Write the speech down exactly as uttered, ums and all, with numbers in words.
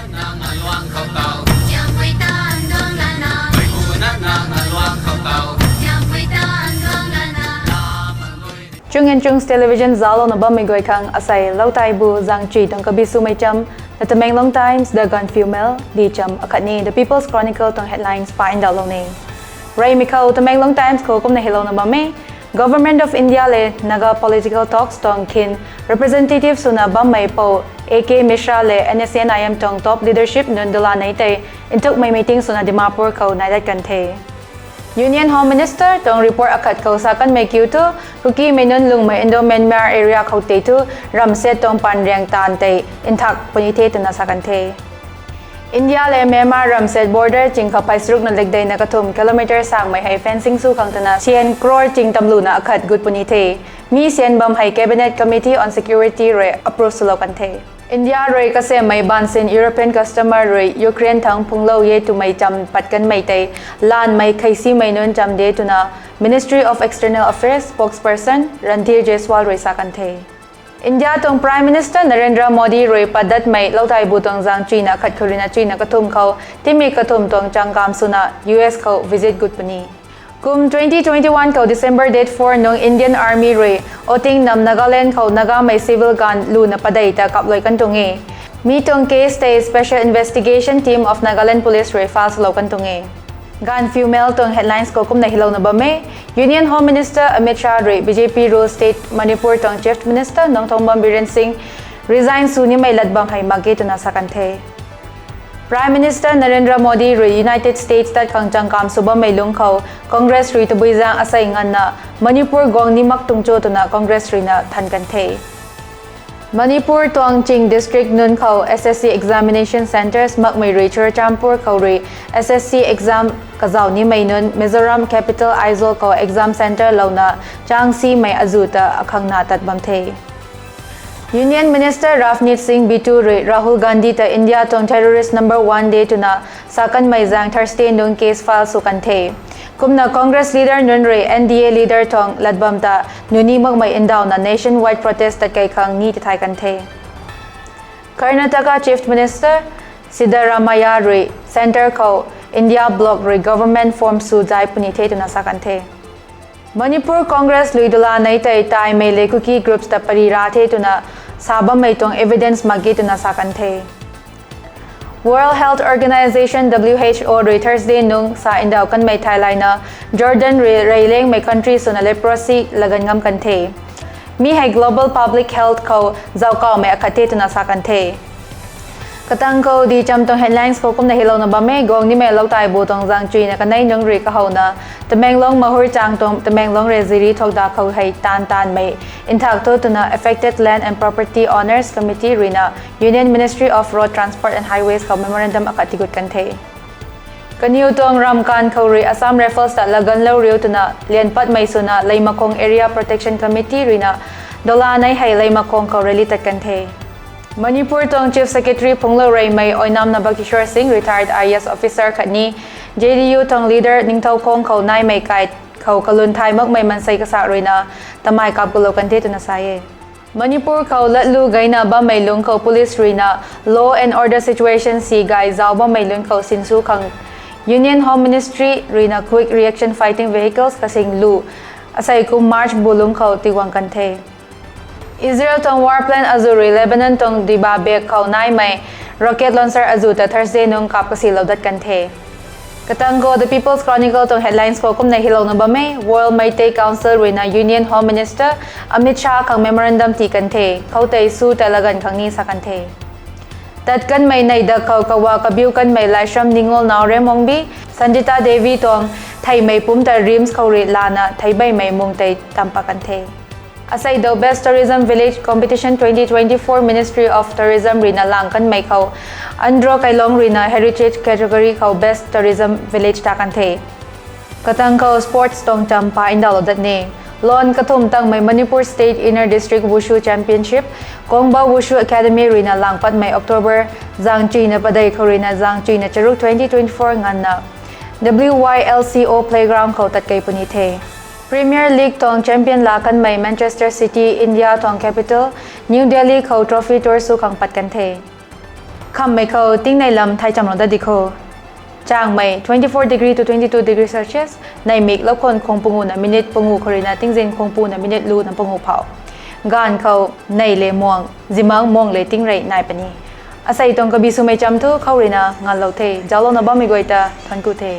Nang aluang khou tau, Tiampui tan duang lana. Mei pu na nang aluang khou tau, Tiampui tan duang lana. Chung and Chungs Television zauclouna bammei guay khang asei Loutaibu zangchui tuang kabi swmei cham, The Tamenglong Times, The Gaanphiu Mail di cham akhatni The People's Chronicle tuang headlines pa ndauhlou ni. Reymei khou Tamenglong Times khou kumna hylouna bam e. Government of India le Naga political talks tuang khin representative swna bammei pou A K Mishra le N S C N I M tuang top leadership nunc dula nei tei nthukmei meeting swna Dimapur khou nai dat kan the. Union Home Minister tuang report akhat khou sa kanmei kiu thu, Kukimei nunc lungmei Indo-Myanmar area khou tei thu ramset tuang pan riang taanv tei nthak puni the twna sa kan the. India le Myanmar ramset border ching khou pheisrukna lekdeina kathumh kilometer sangmei hei fencing sw khang twna syan crore ching tamluna akhat gut puni the. Mi syan bam hei Cabinet Committee on Security rui approve swlou kan the. India rui kasammei baansin European customer rui Ukraine thangc phungclou e twmei cham pat kanmei tei laanmei kheisimei nunc cham de twna Ministry of External Affairs spokesperson Randhir Jaiswal rui sa kan the. India tuang Prime Minister Narendra Modi rui pat datmei Loutaibu tuang zangchuina khat khou ruina chuina kathumh khou timik kathumh tuang changkam swna U S khou visit gut puni. Kum twenty twenty-one khou December date four nung Indian Army rui Oting nam Nagaland khou Nagamei civil ganv luna padei ta kaplui kan tuang e. Mi tuang case tei Special Investigation Team of Nagaland Police rui file swlou kan tuang e. Gaanphiu Mail tuang headlines khou kumna hylouna bam e. Union Home Minister Amit Shah rui B J P rule state Manipur tuang Chief Minister Nongthombam Biren Singh resign sw nimei lat bam hei mak ge twna sa kan the. Prime Minister Narendra Modi rui United States tat khang changkam sw bammei lungc khou Congress rui tabui zaeng asei nganvna Manipur guang ni mak tuang cho twna Congress ruina than kan the. Manipur tuang ching district nunc khou S S C examination centres makmei rui Churachandpur khou rui S S C exam kazauh nimei nunc Mizoram capital Aizawl khou exam centre louna chang simei azuh ta akhangna tat bam the. Union Minister Ravneet Singh Bitu rui Rahul Gandhi ta India tuang terrorist number one de twna sa kanmei zaeng Thursday nung case file sw kan the. Kumna Congress leader nunc rui N D A leader tuang lat bam ta nuni makmei ndauhna nationwide protest tat kei khang ni tithay kan the. Karnataka Chief Minister Siddaramaiah rui centre khou India bloc rui government form sw zai puni the twna sa kan the. Manipur Congress lui dula nei tei taimei le Kuki groups ta pari ra the twna sa bammei tuang evidence mak ge twna sa kan the. World Health Organization, W H O rui Thursday nung sa ndauh kanmei theilayna Jordan rui reylengmei country swna leprosy lagan ngam kan the. Mi hei global public health khou zauckawmei akhat the twna sa kan the. Katang khou di cham tuang headlines khou kumna hylouna bam e. Guang nimei Loutaibu tuang zangchuina kanei nung rui kahouna Tamenglong Mahur chang tuang Tamenglong rui ziri thokda khou hei taanv taanmei nthak thu twna Affected Land and Property Owners Committee ruina Union Ministry of Road Transport and Highways khou memorandum akhat tigut kan the. Kaniw tuang ramkan khou rui Assam Rifles ta laganlou riu twna lian patmei swna Leimakhong Area Protection Committee ruina dola nei hei Leimakhong khou rally tat kan the. Manipur tuang Chief Secretary phungclou reymei Oinam Nabakishore Singh, retired I A S officer khatni J D U tuang leader Ningthoukhong khou naimei kai khou kalun thay makmei mansei kasa ruina tamei kap gulou kan the twna sa e. Manipur khou latlu gayna bammei lungc khou police ruina law and order situation si gay zauc bammei lungc khou sinsw khang Union Home Ministry ruina quick reaction fighting vehicles kasing lu asei kum March bu lungc khou tiguang kan the. Israel tuang war plane azuh rui Lebanon tuang Dibaa bek khou naimei rocket launcher azuh ta Thursday nung kap kasilou dat kan the. Katang khou The People's Chronicle tuang headlines khou kumna hylouna bam e. World Meitei Council ruina Union Home Minister Amit Shah khang memorandum tii kan the. Khoutei sw ta laganv khang ni sa kan the. Tat kanmei neih dak khou kawa kabiu kanmei Laishram Ningol Naorem Wangbi, Sanjita Devi tuang theimei pumc ta RIMS khou rui lana theibeimei mung tei tam pat kan the. Asei dou Best Tourism Village Competition twenty twenty-four Ministry of Tourism ruina lang kanmei khou Andro Kailong ruina Heritage category khou Best Tourism Village ta kan the. Katang khou sports tuang cham pa ndauhlou dat ni. Lan kathumh tangmei Manipur State Inner District Wushu Championship, Kongba Wushu Academy ruina lang patmei October zangchuina padei khou ruina zangchuina charuk twenty twenty-four nganvna W Y L C O Playground khou tat kei puni the. Premier League tuang champion laa kanmei Manchester City, India tuang capital New Delhi khou trophy tour sw khang pat kan the. Khammei khou tingnei lam thai chamlou dat di kho. Changmei twenty four degree to twenty two degree Celsius, neimik loukhwan khwang panguhna minute panguh khou ruina tingzin khwang puna minute luna panguh phou. Gaanv khou nei le muang, zimang muang le tingrey nai puni. Asei tuang kabi swmei cham thu khou ruina nganlou the, zauclouna bammei guay ta thuanc ku the.